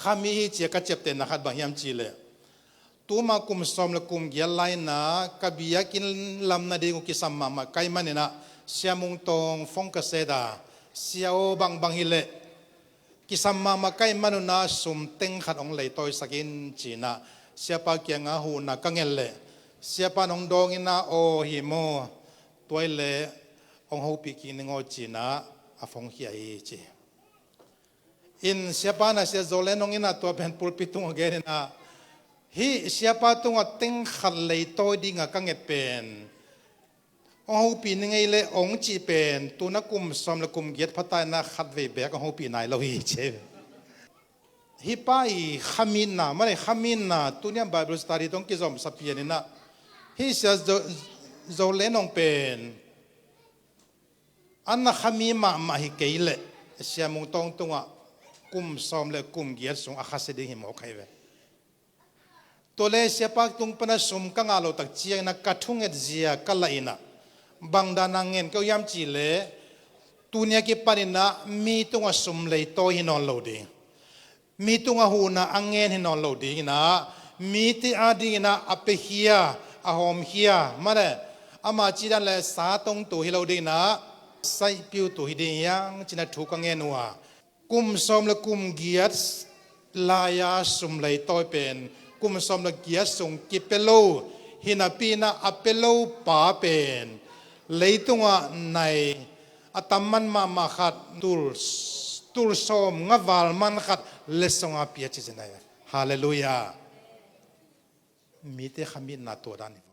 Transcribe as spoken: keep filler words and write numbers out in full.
Khami hi ci-a ka ciaptehna khat bang hiam cih leh, tuma kum sawm le kum giat lai-in ah ka biakinn lam nading uh kisam mahmah ka hih manin ah Sia Mung Tawng phone ka set a, "Sia aw, bangbang hi leh, kisam mahmah ka hih manun ah sum teng khat hong leitawisak in," ci-in ah siapa kiangah huhna ka nget leh, siapa in hong dawng in ah, "Aw, hi maw, tua hi leh hong hopih kik ning aw," ci-in ah a phone khia hi ci. In siapa in ah, Sia Zo Len Hong in ah tua pen pulpit tungah gen in ah, "Hih siapa tungah teng khat leitawi dingah ka nget pen, hong hopih ning ei leh hong cih pen, tu-in ah kum sawm le kum giat pha ta-in ah khatvei beek hong hopih nai lo hi," ci. Hih pa i khamitna, mah leh khamitna, tuni-a Bible study tawh kizom sa pian in ah, hih Sia Zo, Zo Len Hong pen a na khami mahmah hi kei leh Sia Mung Tawng tungah kum sawm le kum giat sung a khasia ding hi mawk hi ve. Tua leh siapa tung pan ah sum ka ngah loh tak ciangin ah ka thunget zia ka lah in ah, bang dan a ngen ka uh hiam cih leh, tuni-a kipanin ah mi tungah sum leitawi hi nawn lo ding, mi tungah huhna a ngen hi nawn lo dingin ah, mite adingin ah a piakhia, a hawmkhia, mah leh ama cih dan leh sa tongtu hi lo dingin ah, saihpiutu hi ding hi hang ci-in ah thu ka ngen uh a, kum sawm le kum giat lai-a sum leitawi pen kum sawm le giat sung kipia lo hi napi-in ah, a pia lo pa pen leitungah nai a tam man mahmah khat, tul, tul sawmnga val man khat letsong a pia ci-in ah hi. Halleluiah. Mite khamitna tua dan hi.